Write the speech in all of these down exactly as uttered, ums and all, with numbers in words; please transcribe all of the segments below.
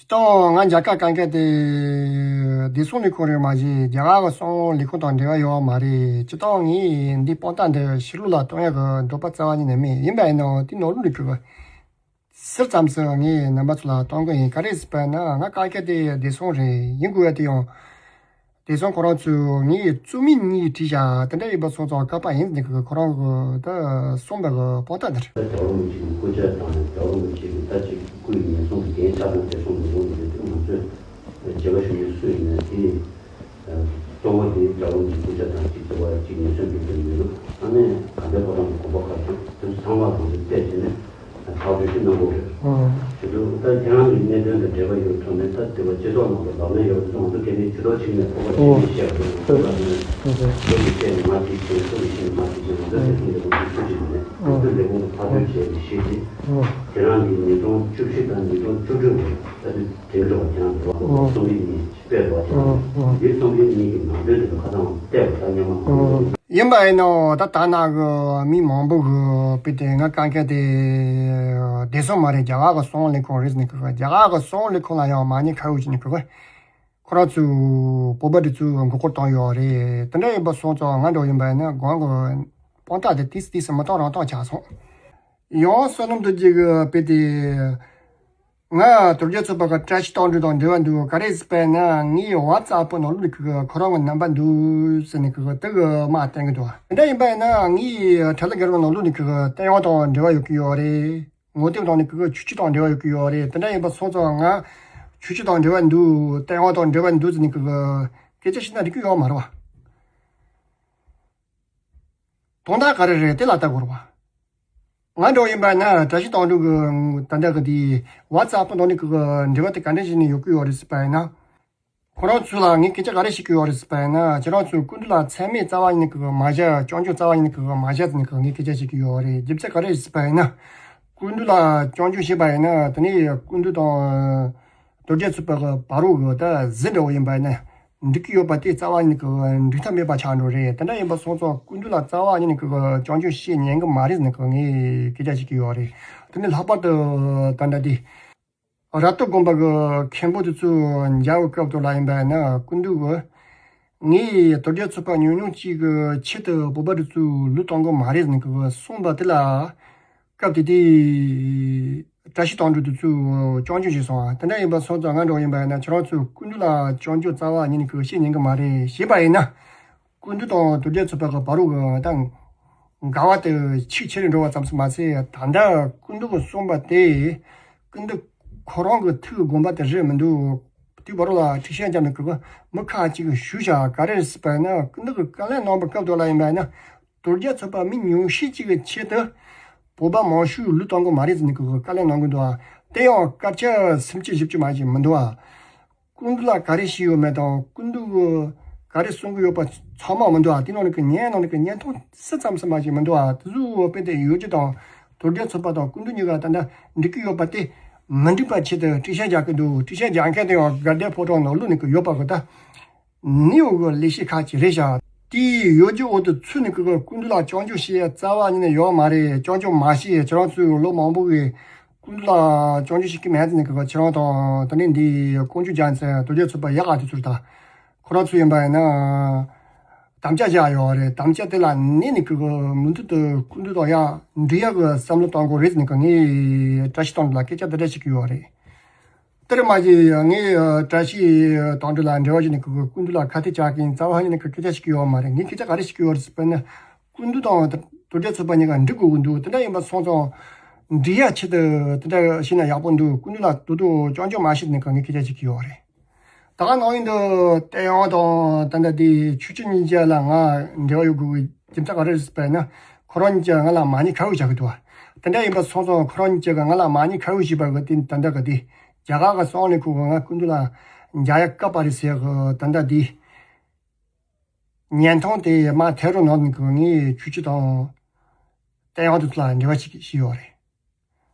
སྤྱིར་བཏང་ང་རྒྱ་གར་གང་ག་དེ་བདེ་སྲུང་ལས་ཁུངས་རེད་མ་གཞི་རྒྱ་གར་གྱི་གསང་བའི་ལས་ཁུངས་དང་འབྲེལ་བ་ཡོད་མ་རེད། སྤྱིར་བཏང་ངས་འདི་དཔང་རྟགས་འདི་ཕྱི་ལོགས་ལ་གཏོང་ཡག་གི་འདོད་པ་རྩ་བ་ཉིད་ནས་མེད། ཡིན་པ་ཡིན་ནའང་དེ་ནང་ལོགས་ལས་ཁུངས་ཟུར་ཙམ་ཟིག་ངས་རྣམ་པ་ཚོ་ལ་གཏོང་གི་ཡིན། ག་རེ་ཟེར་བ་ན་ང་གང་ག་དེ་བདེ་སྲུང་རེད། ཡིན་དགོས་ཡ་དེ་ཡང་བདེ་སྲུང་ཁོ་རང་ཚོས་ངའི་རྩོད་མིང་གཉིས་བྲིས་བཞག་དེ་འདྲ་ཡིན་པ་སོང་ཙང་བཀག་པ་ཡིན་ཟེར་ནས་ཁོ་རང་གི་ད་གསུངས་པ་གི་དཔང་རྟགས་འདི་རེད། ད་རྒྱལ་བ་རིན་པོ་ཆེ་གི་སྐུ་ཕྱྭ་དང་རྒྱལ་བ་རིན་པོ་ཆེ་གི་ད་ཅིག་སྐུའི་ཉེན་སྲུང་གི་འགན་ཆ་ཚང་བདེ་སྲུང་ལས་ཁུངས་ཀྱི་དེ་ང་ཚོས་རྒྱལ་ཁབ་གཞུང་གི་སུ་ཡིན་ན་དེ་གཙོ་བོ་དེ་རྒྱལ་བ་རིན་པོ་ཆེའི་སྐུ་ཕྱྭ་དང་ཅིག་དེ་བ་ཅིག་ཉེན་སྲུང་གི་དེ་ཡོད། ཨ་ནི་དགའ་ལྡན་ཕོ་བྲང་གི་དགོན་པ་ཁག་ཅིག་དེ་ཚོ་ཚང་མ་ང་ཚོས་བལྟས་བྱས་ནས། ཐག་གཅོད་ཅིག་གནང་དགོས་རེད། ཨང་། དེ་ཚོ་ད་ཁྱེད་རང་གི་གནད་དོན་དང་འབྲེལ་བ་ཡོད་ཐོག་ནས་ད་དེ་བ་སྤྱི་ཚོགས་ནང་དུ་ལབ་ན་ཡག་པོ་ང་ཚོ་གལ་ཏེ་ཇུས་གཏོགས་ཅིག་ནས་གོ་བ་ཨོ། ཞིག་ནས་བཤད་དགོས་ཁོ་ལ་ནི་ཨོ་ཁོ་ལ་བཤད་ནས་མ་ཅིག་བྱས་ཁོ་ལ་བཤད་ནས་མ་ཅིག་བྱས་ང་ཚོ་དེ་ཚོ་འདི་ཚོ་ཚུལ་ཅིག་མེད་ཁོ་ཚོས་ལས་ཁུངས་དུ་ཕར་ཚུར་བྱས་ནས་ཤེས་ཀྱི། ཨོ། ཁྱེད་རང་གི་ཉིས་སྟོང་བཅུ་བཞི་དང་ཉིས་སྟོང་བཅུ་དྲུག་ལོ་ད་དུས་དེང་གི་ལོ་ཁྱེད་རང་གི་ལོ་ཨོ། སོང་གི་ཡིན། དཔེ་རོགས་ཀྱང་། འདིའི་རྩོམ་རིག་གཉིས་ཀྱི་ནང་དོན་དེ་ཚོ་ཁ་སང་བལྟས་པ་ད་སྙན་མ་གང་ཡོད། ཡིན་པ་ཡིན་ནོ་ད་ད་ནང་གི་མི་མང་པོ་གི་དཔེ་དེ་ང་གང་ག་དེ་བདེ་སྲུང་མ་རེད། རྒྱ་གར་གི་གསང་བའི་ལས་ཁུངས་རེད་ཟེར་ནས་གི་རྒྱ་གར་གི་གསང་བའི་ལས་ཁུངས་ལ་ཡང་མ་ཉེས་ཁ་གཡོགས་བྱས་ནས་གི་ཁོ་རང་ཚོས་བོད་པ་དེ་ཚོའི་མགོ་སྐོར་བཏང་ཡོད་རེད། དེ་འདྲ་ཡིན་པ་སོང་ཙང་ང་འདྲ་བོ་ཡིན་པ་ཡིན་ན་གང་གི་དཔང་རྟགས་དེ་ཏིས་ཏིས་མི་གཏོང་རང་གཏོང་ཆགས་སོང་། ཡང་བསོད་ནམས་རྡོ་རྗེ་གི་དཔེ་དེ། ང་དོལ་རྒྱལ་ཚོགས་པ་གི་བཀྲ་ཤིས་རྟ་མགྲིན་དང་འབྲེལ་བ་འདུག་ག་རེ་ཟེར་བ་ཡིན་ན་ངའི་WhatsApp་ནང་ལོགས་ནས་ཁོ་རང་གི་རྣམ་པ་འདུག་ཟེར་ནས་ཁོ་དེ་གི་མ་བསྟན་གི་འདུག་དེ་འདྲ་ཡིན་པ་ཡིན་ན་ངའི་Telegram་ནང་ལོགས་ནས་ཁོ་བསྟན་དབང་དང་འབྲེལ་བ་ཡོད་ཀྱི་ཡོད་རེད། ངོ་དེབ་ནང་ནས་ཁོ་ཆོས་སྤྱི་དང་འབྲེལ་བ་ཡོད་ཀྱི་ཡོད་རེད། དེ་འདྲ་ཡིན་པ་སོང་ཙང་ང་ཆོས་སྤྱི་དང་འབྲེལ་བ་འདུག་བསྟན་དབང་དང་འབྲེལ་བ་འདུག་ཟེར་ནས་ཁོ་སྐད་ཆ་བཤད་ན་འགྲིག་གི་ཡོད་མ་རེད་བ། དོན་དག་ག་རེ་རེད་དེ་ལ་ལྟ་དགོས་རེད་བ། ང་འདྲ་བོ་ཡིན་པ་ན་བཀྲ་ཤིས་དོན་གྲུབ་ཀྱི་ད་ལྟ་གི་དེ་WhatsApp་ནང་ནས་ཀྱི་འབྲེལ་བ་དེ་ག་འདྲ་བྱས་ནས་ཡོད་ཀྱི་ཡོད་རེད་ཟེར་བ་ཡིན་ན། ཁོ་རང་ཚོ་ལ་ངས་སྐད་ཆ་ག་རེ་བཤད་ཀྱི་ཡོད་རེད་ཟེར་བ་ཡིན་ན་ཁྱེད་རང་ཚོས་སྐུ་མདུན་ལ་མཚན་སྨད་རྩ་བ་ཉིད་ནས་ཀྱི་མ་བཞག་སྐྱོན་བརྗོད་རྩ་བ་ཉིད་ནས་ཀྱི་མ་བཞག་ཟེར་ནས་ཀྱི་ངས་སྐད་ཆ་བཤད་ཀྱི་ཡོད་རེད། རྒྱུ་མཚན་ག་རེ་རེད་ཟེར་བ་ཡིན་ན། སྐུ་མདུན་ལ་སྐྱོན་བརྗོད་བྱས་པ་ཡིན་ན་དེ་ནས་སྐུ་མདུན་དང་། དོལ་རྒྱལ་ཚོགས་པ་གི་བར་རོ་གི་ད་གཟི་འདྲ་བོ་ཡིན་པ་ཡིན་ན། འགྲིག་གི་ཡོད་པ་དེ་རྩ་བ་ཉིད་ཀྱི་འགྲིག་ཐབས་མེད་པ་ཆགས་འགྲོ་རེད། དེ་འདྲ་ཡིན་པ་སོང་ཙང་སྐུ་མདུན་ལ་རྩ་བ་ཉིད་ནས་ཀྱི་སྐྱོན་བརྗོད་བཤད་ཉན་གི་མ་རེད་ཟེར་ནས་ཀྱི་ངས་སྐད་ཆ་བཤད་ཀྱི་ཡོད་རེད། དེ་ནས་ལྷག་པར་དུ་ད་ལྟ་དེ་ར་སྟོད་དགོན་པ་གི་མཁན་པོ་དེ་ཚོ་མཇལ་བའི་སྐབས་དུ་ལ་ཡིན་པ་ཡིན་ན་སྐུ་མདུན་གྱིས་ངས་དོལ་རྒྱལ་ཚོགས་པ་ཉུང་ཉུང་གཅིག་གི་ཆེད་དུ་བོད་པ་དེ་ཚོ་ལུས་གཏོང་གི་མ་རེད་ཟེར་ནས་ཀྱི་གསུངས་པ་དེ་ལ། སྐབས་དེ་དུས་བཀྲ་ཤིས་དོན་གྲུབ་དེ་ཚོས་སྐྱོན་བརྗོད་བྱས་སོང་ང་། དེ་འདྲ་ཡིན་པ་སོང་ཙང་ང་འདྲ་བོ་ཡིན་པ་ཡིན་ན་ཁྱེད་རང་ཚོས་སྐུ་མདུན་ལ་སྐྱོན་བརྗོད་རྩ་བ་ཉིད་ནས་ཀྱི་བཤད་ཉན་གི་མ་རེད། བྱས་པ་ཡིན་ན་སྐུ་མདུན་དང་དོལ་རྒྱལ་ཚོགས་པ་གི་བར་རོ་གི་ད་འགལ་བ་དེ་ཆེས་ཆེ་རུ་འགྲོ་བ་ཙམ་ཞིག་མ་ཟད་ད་ལྟ་སྐུ་མདུན་གྱིས་གསུངས་པ་དེ་སྐུ་མདུན་ཁོ་རང་གི་ཐུགས་ཀྱི་དགོངས་པ་དེ་རེད་མི་འདུག་དེའི་བར་རོ་ལ་འཁྲིད་བཤད་རྒྱབ་ནས་ཀྱི་མི་ཁག་ཅིག་གིས་ཞུས་བཞག་ག་རེ་རེད་ཟེར་བ་ཡིན་ན་སྐུ་མདུན་གྱིས་བཀའ་ལན་གནང་བའི་སྐབས་དུ་ལ་ཡིན་པ་ཡིན་ན། དོལ་རྒྱལ་ཚོགས་པ་མི་ཉུང་ཤས་ཅིག་གི་ཆེད་དུ་བོད་པ་མང་ཤོས་ལུས་གཏོང་གི་མ་རེད་ཟེར་ནས་ཀྱི་བཀའ་ལན་གནང་གི་འདུག་ཨ། དེ་ཡང་སྐབས་ཆ་སུམ་ཅུ་བཞི་བཅུ་མ་ཞིག་མི་འདུག་ཨ། སྐུ་མདུན་ལ་ག་རེ་བཤད་ཡོད་མེད་དང་སྐུ་མདུན་གྱིས་ག་རེ་གསུང་གི་ཡོད་པ་ཚང་མ་མི་འདུག་ཨ། དེ་ནང་ནས་ཀྱི་བརྙན་ནང་ནས་ཀྱི་བརྙན་ཐུང་སུ་ཙམ་སུ་མ་ཞིག་མི་འདུག་ཨ། དེ་ཚོ་དཔེ་དེ་ཡོད་རྒྱུ་དང་དོལ་རྒྱལ་ཚོགས་པ་དང་སྐུ་མདུན་གཉིས་ཀ་ད་ལྟ་འགྲིག་གི་ཡོད་པ་དེ་མི་འགྲིག་པ་ཆེད་དུ་འཁྲིད་བཤད་རྒྱག་གི་འདུག་འཁྲིད་བཤད་རྒྱག་མཁན་དེ་ཡང་དགའ་ལྡན་ཕོ་བྲང་ནང་ལོགས་ནས་ཀྱི་ཡོད་པ་གི་ད། ནེའུ་གི་ལས་བྱེད་ཁག་ཅིག་རེད་ཤག་དེའི་ཡོད་རྒྱུ་འོག་ཏུ་ཚུད་ནས་ཀྱི་སྐུ་མདུན་ལ་སྐྱོན་བརྗོད་བྱེད་ཡ་རྩ་བ་ཉིད་ནས་ཡོད་མ་རེད། སྐྱོན་བརྗོད་མ་བྱེད། ཁྱེད་རང་ཚོས་ལོ་མང་པོ་གི་སྐུ་མདུན་ལ་སྐྱོན་བརྗོད་བྱེད་ཀྱི་མེད་ཟེར་ནས་ཀྱི་ཁྱེད་རང་དང་དེ་ནས་འདི་ཀོང་ཇོ་རྒྱལ་མཚན་དོལ་རྒྱལ་ཚོགས་པ་ཡག་ག་དེ་ཚོར་ད་ཁོ་རང་ཚོ་ཡིན་པ་ཡིན་ན་དམ་བཅའ་བཞག་ཡོད་རེད། དམ་བཅའ་དེ་ལ་གནས་ནས་ཀྱི་མུ་མཐུད་དུ་སྐུ་མདུན་དང་ཡང་འབྲེལ་ཡག་གི་བསམ་བློ་གཏོང་དགོས་རེད་ཟེར་ནས་ཀྱི་ངས་བཀྲ་ཤིས་དོན་གྲུབ་ལ་སྐད་ཆ་འདི་འདྲ་བཤད་ཀྱི་ཡོད་རེད། དེར་མ་ཟད་ངས་བཀྲ་ཤིས་དོན་གྲུབ་ལ་འབྲེལ་བ་བྱས་ནས་ཀྱི་སྐུ་མདུན་ལ་ཁ་གཏད་བཅག་གིན་རྩ་བ་ཉིད་ནས་ཀྱི་སྐད་ཆ་བཤད་ཀྱི་ཡོད་མ་རེད། ངས་སྐད་ཆ་ག་རེ་བཤད་ཀྱི་ཡོད་རེད་ཟེར་བ་ན་སྐུ་མདུན་དང་དོལ་རྒྱལ་ཚོགས་པ་གཉིས་ཀ་འགྲིག་དགོས་ཀྱི་འདུག་དེ་འདྲ་ཡིན་པ་སོང་ཙང་འགྲིག་ཡ་ཆེད་དུ་དེ་འདྲ་བྱས་ན་ཡག་པོ་འདུག་སྐུ་མདུན་ལ་དོ་དོ་སྐྱོན་བརྗོད་མ་བྱེད་ནས་ཀྱི་ངས་སྐད་ཆ་བཤད་ཀྱི་ཡོད་རེད། ད་ག་ནང་བཞིན་དུ་བསྟན་དབང་དང་ད་ལྟ་དེ་ཆོས་སྤྱི་གཉིས་ཆ་ལ་ང་འབྲེལ་བ་ཡོད་དགོས་ཀྱི་རྒྱུ་མཚན་ག་རེ་རེད་ཟེར་བ་ན་ཁོ་རང་གཉིས་ཀྱིས་ང་ལ་མ་ཉེས་ཁ་གཡོགས་བྱ་གི་འདུག་བ། དེ་འདྲ་ཡིན་པ་སོང་ཙང་ཁོ་རང་གཉིས་ཀྱིས་ང་ལ་མ་ཉེས་ཁ་གཡོགས་བྱས་པ་གི་དེ་ད་ལྟ་གི་དེ་རྒྱ་གར་གི་གསང་བའི་ཁུལ་གི་ང་སྐུ་མདུན་ལ་མཇལ་ཡ་བཀག་པ་རེད་ཟེར་གི་ད་ལྟ་དེ་བརྙན་ཐུང་དེ་མ་ཐད་རོགས་གནང་གི་ངས་ཆོས་སྤྱི་དང་བསྟན་དབང་དེ་ཚོ་ལ་འབྲེལ་བ་ཞིག་བྱས་ཡོད་རེད།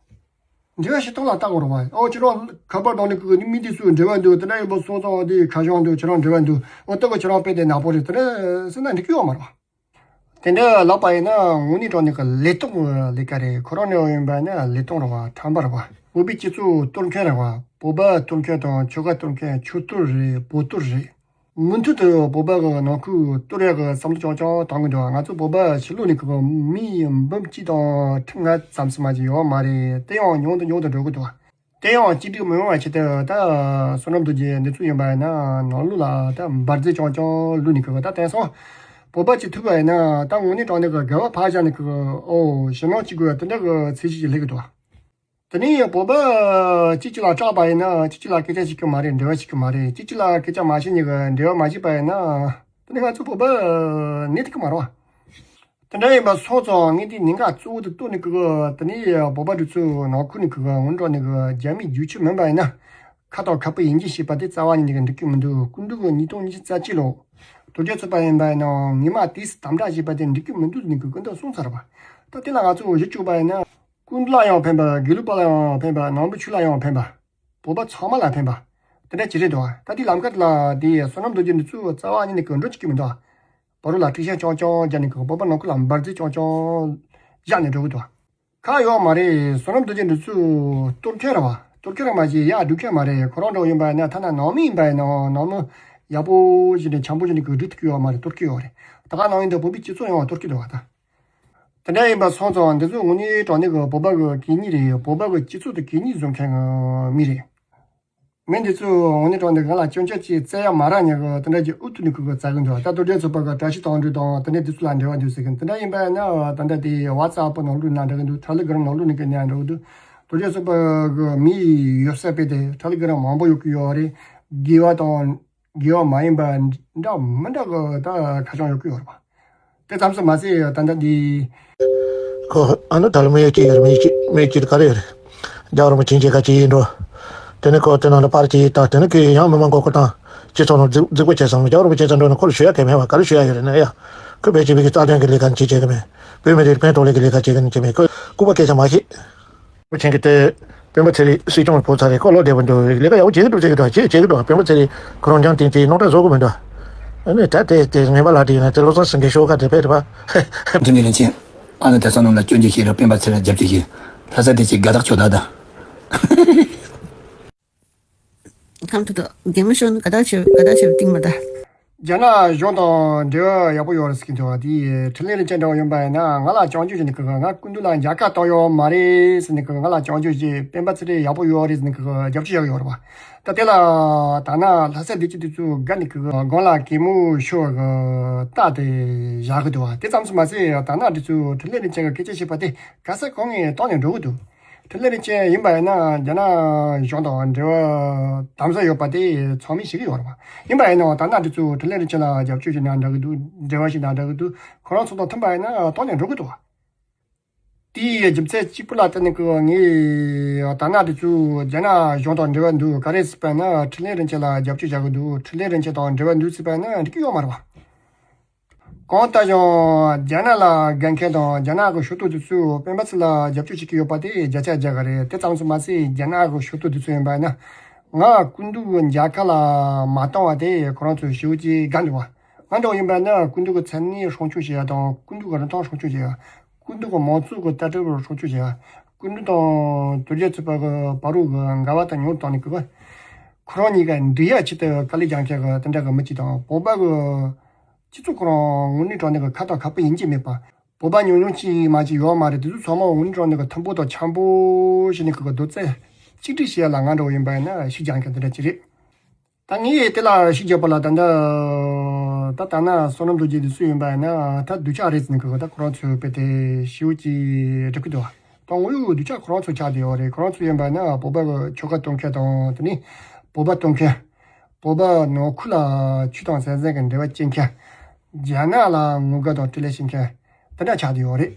འབྲེལ་བ་ཞིག་གཏོང་ལ་བལྟ་དགོས་རེད་བ། ཨོ་ཁྱེད་རང་ཁ་པར་དང་ནི་ཀུ་ནི་མི་དེ་ཚོས་འབྲེལ་བ་འདུག་དེ་འདྲ་ཡིན་པ་སོང་ཙང་དེ་ཁ་བྱང་འདུག་ཁྱེད་རང་འབྲེལ་བ་འདུག་ཨོ་ལྟ་གི་ཁྱེད་རང་དཔེ་དེ་ནག་པོ་རེད་དེ་འདྲ་ཟེར་ན་འགྲིག་གི་ཡོད་མ་རེད་བ། དེ་འདྲ་ལབ་པ་ཡིན་ན་དངོས་གནས་དྲང་གནས་ཀྱི་ལས་སྟོང་གི་ལས་ཀ་རེད། ཁོ་རང་ནས་ཡིན་པ་ན་ལས་སྟོང་རེད་བ། ཁྲམ་པ་རེད་བ། བོད་པའི་སྤྱི་ཚོགས་གཏོར་མཁན་རེད་བ། བོད་པ་གཏོར་མཁན་དང་ཆོལ་ཁ་གཏོར་མཁན། ཆོས་གཏོར་རེད། བོད་གཏོར་རེད། མུ་མཐུད་དུ་བོད་པ་གི་ནང་ཁུལ་གཏོར་ཡག་གི་བསམ་བློ་རྐྱང་རྐྱང་བཏང་གི་འདུག་ང་ཚོ་བོད་པ་ཕྱི་ལོགས་ནས་གི་མི་འབུམ་གཅིག་དང་ཁྲི་ལྔ་ཙམ་ཞིག་མ་ཅིག་ཡོད་མ་རེད། དེ་ཡང་ཉུང་དུ་ཉུང་དུ་འགྲོ་གི་འདུག་དེ་ཡང་གཅིག་སྒྲིལ་མི་ཡོང་བ་ཆེད་དུ་ད་བསོད་ནམས་རྡོ་རྗེ་འདི་ཚོ་ཡིན་པ་ཡིན་ན་ནང་ལོགས་ལ་ད་འབར་རྫས་རྐྱང་རྐྱང་བླུགས་ནས་གི་ད་དེང་སང་བོད་པ་གཅིག་ཐུག་པ་ཡིན་ན་ད་དངོས་གནས་དྲང་གནས་གི་དགའ་བ་ཕར་བཞག་ནས་གི་ཨོ་ཞེད་སྣང་སྐྱེ་དགོས་དེ་འདྲ་གི་ཚད་གཞི་ཞིག་སླེབས་གི་འདུག་དེ་ནས་བོད་པ་གཅིག་གཅིག་ལ་སྐྲག་པ་ཡིན་ན་གཅིག་གཅིག་ལ་སྐད་ཆ་བཤད་གི་མ་རེད། འབྲེལ་བ་བྱེད་གི་མ་རེད། གཅིག་གཅིག་ལ་སྐད་ཆ་མ་བཤད་ནས་གི་འབྲེལ་བ་མ་བྱེད་པ་ཡིན་ན་དེ་ནས་ང་ཚོ་བོད་པ་གནས་ཐུབ་གི་མ་རེད་བ། དེ་འདྲ་ཡིན་པ་སོང་ཙང་ངས་དེ་ཉེན་ཁ་གཙོ་བོ་དེ་བཏོན་ནས་གི་དེ་ནས་བོད་པ་འདི་ཚོ་ནང་ཁུལ་ནས་གི་ངོ་འདྲ་ནས་གི་རྒྱ་མིའི་རྒྱུག་ཆུ་མིན་པ་ཡིན་ན་ཁ་དང་ཁ་སྤུ་ཡིན་གྱི་ཞེས་པ་དེ་རྩ་བ་ཉིད་ནས་གི་འགྲིག་གི་མི་འདུག་སྐུ་མདུན་གི་ཉིས་སྟོང་ཉི་ཤུ་རྩ་གཅིག་ལོ་རྡོ་རྗེ་ཚོགས་པ་ཡིན་པ་ཡིན་ནའང་ཉི་མ་དུས་སུ་དམ་དྲག་བྱས་པ་དེ་འགྲིག་གི་མི་འདུག་ནས་གི་སྐུ་མདུན་གསུངས་ཚར་བ། ད་དེ་ལ་ང་ཚོ་གཞི་བཅུག་པ་ཡིན་ན། ཀུན་ལ་ཡང་ཕན་པ། དགེ་ལུགས་པ་ལ་ཡང་ཕན་པ། ནང་པའི་ཆོས་ལ་ཡང་ཕན་པ། བོད་པ་ཚང་མ་ལ་ཕན་པ། དེ་འདྲ་ཅིག་རེད་འདུག་ད་དེའི་ལམ་ཁ་ལ་དེ་བསོད་ནམས་རྡོ་རྗེ་འདི་ཚོས་རྩ་བ་ཉིད་ནས་གི་འགྲོ་བཅུག་གི་མི་འདུག་བར་རུ་ལ་དཀྲུག་ཤིང་རྐྱང་རྐྱང་རྒྱག་ནས་གི་བོད་པ་ནང་ཁུལ་ལ་འབར་རྫས་རྐྱང་རྐྱང་བཞག་ནས་འགྲོ་གི་འདུག་གང་ཡོད་མ་རེད། བསོད་ནམས་རྡོ་རྗེ་འདི་ཚོས་གཏོར་མཁན་རེད་བ། གཏོར་མཁན་རེད་མ་གཞི་ཡར་སྒྲུག་མཁན་མ་རེད། ཁོ་རང་འདྲ་ཡིན་པ་ཡིན་ན་ཐ་ན་ནང་མི་ཡིན་པ་ཡིན་ནའང་ནང་མི་ཡག་པོ་ཞིག་ནས་འཆམ་པོ་ཞིག་ནས་གི་སྒྲིག་ཐུབ་ཀྱི་ཡོད་མ་རེད། གཏོར་གྱི་ཡོད་རེད། ད་ག་ནང་བཞིན་དུ་བོད་པའི་སྤྱི་ཚོགས་ཡང་གཏོར་གྱི་འདུག་བ་ད། དེ་འདྲ་ཡིན་པ་སོང་ཙང་འདི་ཚོ་དངོས་གནས་དྲང་གནས་ཀྱི་བོད་པ་གི་གད་སྙིགས་རེད། བོད་པ་གི་སྤྱི་ཚོགས་དེ་གད་སྙིགས་བཟོ་མཁན་གི་མི་རེད། མི་འདི་ཚོ་དངོས་གནས་དྲང་གནས་ང་ལ་སྐྱོན་ཆ་ཅིག་བཙལ་ཡ་མ་རག་ཉག་གི་དེ་འདྲ་གྱི་ཨུ་ཐུག་ནས་ཁུ་གི་བཙལ་གི་འདུག་ད་རྡོ་རྗེ་ཚོགས་པ་གི་བཀྲ་ཤིས་དོན་གྲུབ་དང་དེ་འདྲ་འདི་ཚོ་ལ་འབྲེལ་བ་འདུག་ཟེར་གི་དེ་འདྲ་ཡིན་པ་ཡིན་ན་ད་ལྟ་དེ་ཝ་ཙ་ཨབ་ནང་ལོགས་ན་འདྲ་གི་འདུག་ཊེ་ལེ་གྷི་རམ་ནང་ལོགས་ནས་གི་ན་འདྲ་གི་འདུག་རྡོ་རྗེ་ཚོགས་པ་གི་མི་ཡོད་ས་དཔེ་དེ་ཊེ་ལེ་གྷི་རམ་མང་པོ་ཡོད་གི་ཡོད་རེད། དགེ་བ་དང་། དགེ་བ་མ་ཡིན་པ་འདྲ་མི་འདྲ་གི་ད་ཁ་བྱང་ཡོད་ཀྱི་ཡོད་རེད་པ། དེ་ཙམ་སུ་མ་ཟད་ད་ལྟ་འདི། ཁོ་ཨ་ནི་ད་ལ་མི་ཡོད་ཀྱི་ཡོད་རེད། མི་ཡོད་ཀྱི་མི་ཡོད་ཀྱི་ག་རེ་ཡོད་རེད། རྒྱ་རོ་མ་ཆིན་ཆེ་ག་ཅི་ཡིན་འགྲོ། དེ་ནི་ཁོ་དེ་ནང་ལ་པར་ཅི་ཡིན་ད་དེ་ནི་ཁོས་ཡང་མི་མང་མགོ་སྐོར་དང་སྤྱི་ཚོགས་ནང་རྫིག་རྫིག་པོ་བྱས་སོང་། རྒྱ་རོ་མ་ཆིན་ཚང་འགྲོ་ནི་ཁོ་ལ་ཞུ་ཡ་གལ་མེད་པ། ག་རེ་ཞུ་ཡ་ཡོད་རེད་ན་ཡ། ཁོས་བོད་སྤྱི་པའི་གི་རྩ་དོན་གི་ལས་ཀ་ཅི་བྱེད་གི་མེད། བོད་མི་རིགས་ཕན་ཐོགས་ལས་གི་ལས་ཀ་བྱེད་གི་ནི་ཅི་མེད། ཁོས་ལྐུགས་པ་སྐད་ཆ་མ་བཤད། མི་ཆེན་གྱི་དེ་སྤེན་པ་ཚེ་རིང་སྲིད་སྐྱོང་ཕོ་ཚ་རེད། ཁོ་བློ་བདེ་པོ་འདུག་ལས་ཀ་ཡག་པོ་བྱེད་ཀྱི་འདུག་བྱེད་ཀྱི་འདུག་བྱེད་ཀྱི་འདུག་སྤེན་པ་ཚེ་རིང་ཁོ་རང་རྐྱང་བསྟན་ཏེ་རྣམ་གྲངས་བཟོ་གི་མི་འདུག་ཨ་ནི་ད་དེ་དེ་ངན་པ་ལ་དེ་ཡིན་ན་དེ་བློ་བཟང་སེང་གེ་ཤོག་ཁ་དེ་ཕེབས་རེད་པ། འདི་མི་རིན་ཆེན། ཨ་ནི་དེ་ཚོ་ནང་ལ་སྐྱོན་བརྗོད་བྱེད་ར་སྤེན་པ་ཚེ་རིང་རྒྱབ་སྐྱོར་བྱེད། ལྷ་ས་དེ་ཅིག་དགའ་ཐག་ཆོད་ད་ད། ཁམས་ཐུ་ཐུ་རྒན་མོ་ཤོ་ནི་ག་ད་ཆེ་ག་ད་ཆེ་བ་ཏིང་མ་ད། རྒྱ་ནག་གཞུང་དང་འབྲེལ་བ་ཡག་པོ་ཡོད་རེད་ཟེར་གྱི་འདུག་དེ་འཕྲིན་ལས་རིན་ཆེན་འདྲ་བོ་ཡིན་པ་ཡིན་ན་ང་ལ་སྐྱོན་བརྗོད་བྱས་ནས་ཁོ་ང་སྐུ་མདུན་ལ་མཇལ་ཁ་བཏང་ཡོད་མ་རེད་ཟེར་ནས་ཁོ་ང་ལ་སྐྱོན་བརྗོད་བྱས། སྤེན་པ་ཚེ་རིང་ཡག་པོ་ཡོད་རེད་ཟེར་ནས་ཁོ་རྒྱབ་སྐྱོར་བྱ་གི་ཡོད་རེད་པ། ད་དེ་ལ་ད་ན་ལྷ་ས་བདེ་སྐྱིད་དེ་ཚོ་དགའ་ནས་ཁོ་དགུང་ལ་གད་མོ་ཤོར་གི་རྟགས་དེ་བཞག་གི་འདུག་བ། དེ་ཙམ་སུ་མ་ཟད་ད་ན་དེ་ཚོ་འཕྲིན་ལས་རིན་ཆེན་གྱི་སྐད་ཆ་བཤད་པ་དེ་ག་ས་གང་ངས་བཏང་ནས་འགྲོ་གི་འདུག་འཕྲིན་ལས་རིན་ཆེན་ཡིན་པ་ཡིན་ན་རྒྱ་ནག་གཞུང་དང་འབྲེལ་བ་དམ་ཟབ་ཡོད་པ་དེ་ཚང་མས་ཤེས་ཀྱི་ཡོད་རེད་པ། ཡིན་པ་ཡིན་ནའང་ད་ནང་འདི་ཚོ་འཕྲིན་ལས་རིན་ཆེན་ལ་རྒྱབ་སྐྱོར་བྱེད་ན་འདྲ་གི་འདུག་འབྲེལ་བ་བྱེད་ན་འདྲ་གི་འདུག་ཁོ་རང་ཚོ་དང་མཐུན་པ་ཡིན་ན་གཏོང་ནས་འགྲོ་གི་འདུག་དེའི་རྒྱུ་མཚན་གཅིག་པུ་ལ་བརྟེན་ནས་ཀྱི་ངས་ད་ནང་འདི་ཚོ་རྒྱ་ནག་གཞུང་དང་འབྲེལ་བ་འདུག་ག་རེ་ཟེར་བ་ན་འཕྲིན་ལས་རིན་ཆེན་ལ་རྒྱབ་སྐྱོར་བྱ་གི་འདུག་འཕྲིན་ལས་རིན་ཆེན་དང་འབྲེལ་བ་འདུག་ཟེར་བ་ན་འགྲིག་གི་ཡོད་མ་རེད་པ། གང་ལྟར་ཡང་རྒྱ་ནག་ལ་དགའ་མཁན་དང་རྒྱ་ནག་གི་ཤོག་ཐོག་དེ་ཚོས་སྤེན་པ་ཚེ་ལ་རྒྱབ་སྐྱོར་བྱེད་ཀྱི་ཡོད་པ་དེ་བརྒྱ་ཆ་བརྒྱ་ག་རེད། དེ་ཙམ་སུ་མ་ཟད་རྒྱ་ནག་གི་ཤོག་ཐོག་དེ་ཚོ་ཡིན་པ་ན་ང་སྐུ་མདུན་གྱི་མཇལ་ཁ་ལ་མ་བཏང་བ་དེ་ཁོ་རང་ཚོས་ཞེ་པོ་ཅིག་དགའ་འདུག་བ། ང་འདྲ་བོ་ཡིན་པ་ན་སྐུ་མདུན་གྱི་མཚན་གནས་སྲུང་སྐྱོབ་བྱེད་ཡ་དང་སྐུ་མདུན་གྱི་རིན་ཐང་སྲུང་སྐྱོབ་བྱེད་ཡ། སྐུ་མདུན་གྱི་མང་གཙོ་གི་ལྟ་གྲུབ་སྲུང་སྐྱོབ་བྱེད་ཡ། སྐུ་མདུན་དང་རྡོ་རྗེ་ཚོགས་པ་གི་བར་རུ་གི་འགལ་བ་དང་ཉུང་དུ་བཏང་ནས་གི་ཁོ་རང་གཉིས་ཀ་འགྲིག་ཡ་ཆེད་དུ་དཀའ་ལས་རྒྱག་མཁན་གི་དེ་འདྲ་གི་མི་གཅིག་དང་བོད་པ་གི་སྤྱི་ཚོགས་ཁོ་རང་དངོས་གནས་དྲང་གནས་ཀྱི་ཁ་དང་ཁ་སྤུ་ཡིན་གཅིག་མེད་པ། བོད་པ་ཉུང་ཉུང་གཅིག་མ་གཅིག་ཡོད་མ་རེད། དེ་ཚོ་ཚང་མ་དངོས་གནས་དྲང་གནས་ཀྱི་མཐུན་པོ་དང་འཆམ་པོ་བྱས་ནས་ཁོ་གི་རྡོག་རྩ་གཅིག་སྒྲིལ་བྱེད་ཡ་ལ་ང་འདྲ་བོ་ཡིན་པ་ཡིན་ན་ཤུགས་རྒྱག་མཁན་དེ་འདྲ་ཅིག་རེད། ད་ངས་དེ་ལ་ཤུགས་རྒྱག་པ་ལ་ད་ལྟ་ད་ལྟ་ན་བསོད་ནམས་རྡོ་རྗེ་འདི་སུ་ཡིན་པ་ཡིན་ན་ད་སྡུག་ཅག་རེད་ཟེར་ནས་ཁོ་གི་ད་ཁོ་རང་ཚོའི་དཔེ་དེ་ཞེ་པོ་ཅིག་སྒྲུབ་ཀྱི་འདུག་ད་དངོས་ཡོད་སྡུག་ཅག་ཁོ་རང་ཚོ་ཆགས་བསྡད་ཡོད་རེད། ཁོ་རང་ཚོ་ཡིན་པ་ཡིན་ན་བོད་པ་གི་ཆོལ་ཁ་གཏོར་མཁན་དང་དེ་ནས་བོད་པ་གཏོར་མཁན། བོད་པ་ནང་ཁུལ་ལ་ཆོས་དང་ཟང་ཟིང་གི་འབྲེལ་བ་བཅད་མཁན། རྒྱ་ནག་ལ་ངོ་དགའ་དང་སྤྲེལ་ལད་བྱེད་མཁན་དེ་འདྲ་ཆགས་བསྡད་ཡོད་རེད།